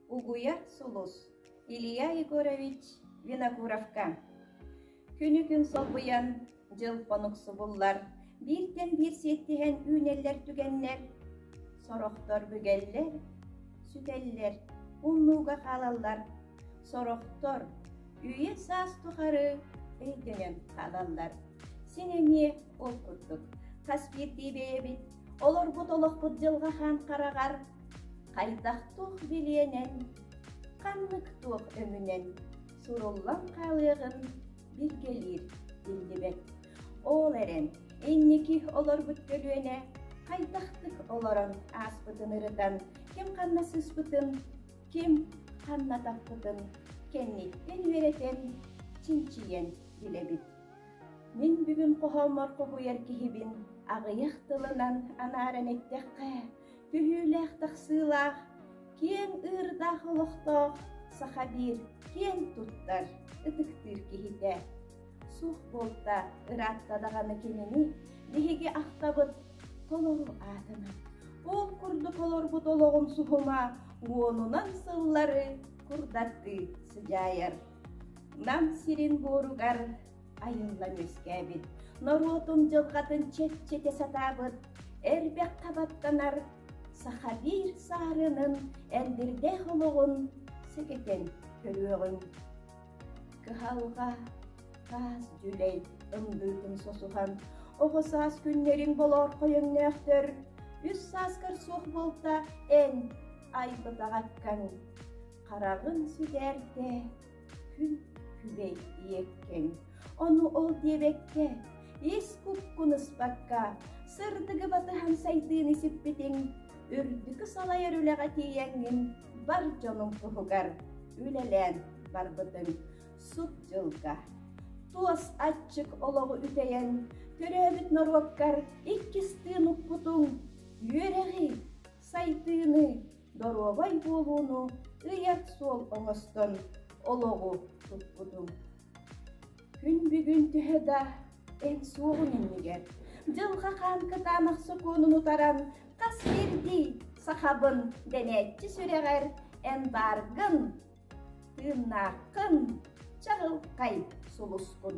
Угуйар сулус Илья Егорович Винокуровка. Күнү-күн солбуйан, дьыл хонук субуллар, бииртэн биир сиэттиһэн үүнэллэр түгэннэр, сорохтор бүгэллэр, сүтэллэр, умнууга хаалаллар, сорохтор үйэ саас тухары өйдөнөн хаалаллар. Син эмиэ ол курдук, хас биирдии бэйэбит олорбут олохпут дьылҕа хаан хараҕар хайдах туох билиэнэн, ханнык туох өҥүнэн суруллан хаалыаҕын билгэлиир биллибэт. Ол эрэн, инники олорбут көлүөнэ хайдахтык олорон ааспытын ырытан, ким ханна сыспытын, ким ханна таппытын кэнниттэн үөрэтэн, чинчийэн билэбит. Мин бүгүн хоһооммор хоһуйар киһибин аҕыйах тылынан анааран эттэххэ, түһүүлээх-тахсыылаах, киэҥ ыырдаах олохтоох саха биир киэн туттар, ытыктыыр киһитэ. Суох буолта ыраатта даҕаны кинини биһиги ахтабыт толору аатынан. Ол курдук олорбут олоҕун суһума уонунан сыллары курдаттыы сыдьаайар. Нам сирин буоругар айыллан үөскээбит, норуотун дьылҕатын чэпчэтэ сатаабыт, эрбэххэ баттанар саха биир саарынын эндирдээх олоҕун сэгэтэн көрүөҕүҥ. Кыһалҕа таас дьүлэй ымдыытын сосуһан, оҕо саас күннэриҥ болоорхой өҥнөөхтөр, үс сааскар суох буолта эн айбыт аҕаккаҥ, хараҕын сүтээртэ күн күбэй ийэккэҥ. Ону ол диэбэккэ, ис куккун ыспакка, сырдыгы батыһан сайдыыны сиппитиҥ, үрдүкү салайар үлэҕэ тиийэҥҥин бар дьонуҥ туһугар үлэлээн барбытыҥ сут дьылга. Туос аччык олоҕу үтэйэн, төрөөбүт норуоккар иккис тыын укпутуҥ, үөрэҕи, сайдыыны, доруобай буолууну ыйар суол оҥостон олоҕу туппутуҥ. Күн бүгүн төһө да эн суоҕун иннигэр, дьылҕа хаан кытаанах сокуонун утаран, хас биирдии сахабын дэнээччи сүрэҕэр эн бааргын, тыыннааххын, чаҕылхай сулускун.